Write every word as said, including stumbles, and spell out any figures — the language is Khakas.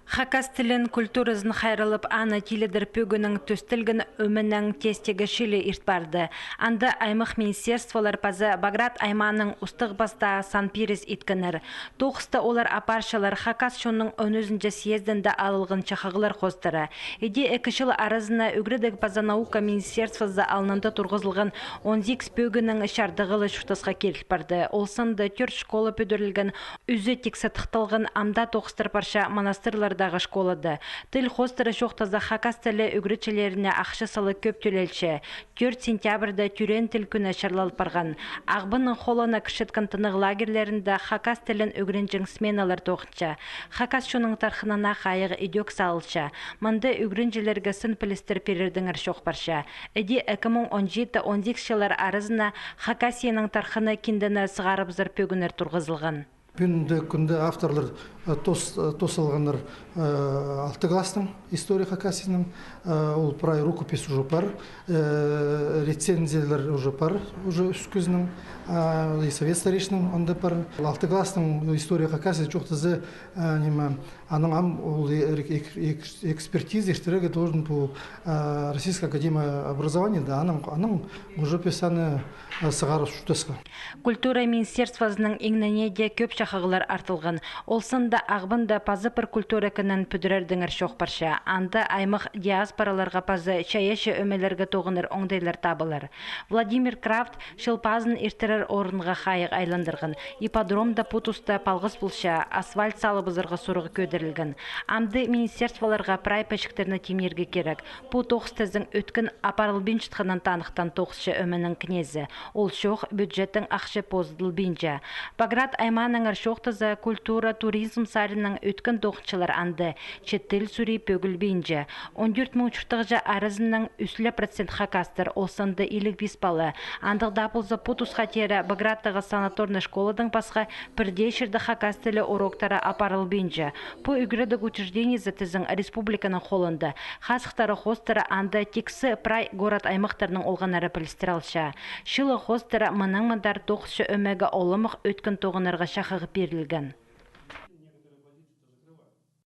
Хакас тілін, культуразын хайраллап, аны тилідер пӧгіннең тӧстелген ӧменің тестегі чыылии ирт парды. Анда аймах министерстволар паза Баграт аймааның устағ-пастаа сан пиріс иткеннер. Тоғыста олар апарчалар хакас чонның он ӱзінҷі съездінде алылған чахығлар хоостыра. Іди ікі чыл аразына ӱгредіг паза наука министерствозы алнында турғызылған он сигіс пӧгіннең чардығы ла чуртасха киліп парды. Ол санда тӧрт школа пӱдірілген, ӱзі тиксі тыхталған. Амды тоғыстар парча Манастырлардағы школада. Тіл хоостыра чоохтаза, хакас тілі ӱгретчілеріне ахча сала кӧп тӧлелче. Тӧрт сентябрьда тӧреен тіл кӱні чарлал парған. Ағбанның холына кірчеткен тынағ лагерьлерінде хакас тілін ӱгренҷең сменалар тоғынча. Хакас чонның тархынына хайығ идӧк салылча. Мында ӱгренҷілерге сын пілістер пирердеңер чоох парча. Іди ікі муң он читі — он сигіс чыллар аразына Хакасияның тархыны киндені сығарыбызар пӧгіннер турғызылған. Пӱӱнгі кӱнде авторлар, э, тос-, э, тоос салғаннар, э, алты класстың история Хакасияның, э, ол прай рукопись уже пар, э, рецензиялар уже пар, уже ӱс кізінің, а, и совет старейшинның анда пар. Алты класстың история Хакасии чоохтаза, э, ниме, аның ам ол э-, эк-, эк-, экспертиза иртірерге должен пу, э, Российская академия образования, да, аның, аның уже піс аны, э, сығарып чуртасха. Культура министерствозының иңніне дее кӧп чахығлар артылған. Ол санда Ағбанда паза пір культура кінін пӱдірердеңер чоох парча. Анда аймах диаспораларға паза чайаачы ӧмелерге тоғынар оңдайлар табылар. Владимир Крафт Чыл пазын иртірер орынға хайығ айландырған. Ипподромда пу туста палғас полча, асфальт салыбызарға сурығ кӧдірілген. Амды министерстволарға прай пічіктерні тимнирге кирек. Пу тоғыстазың ӧткін апарылбинчатханын таныхтаан тоғысчы ӧменің кнезі. Ол чоох бюджеттің ахча позыдылбинча. Баграт аймаанаңар чоохтаза, культура, туризм саринаң ӧткін тоғынчалар анда, че тіл сурии пӧгілбинче. Он тӧрт муң чуртағҷы аразынаң ӱс ле процент хакастар, ол санда илиг пис пала. Андағ даа полза, пу тусха теере Баграттағы санаторный школадаң пасха пір дее чирде хакас тілі уроктары апарылбинча. Пу ӱгредіг учреждениезі тізең республиканың холында. Хазыхтары хоостыра анда тиксі прай город-аймахтарның олғаннары пілістірілче. Чылығ хоостыра мынаң мындар тоғысчы ӧмеге оламох ӧткін тоғынарға чахығ пирілген.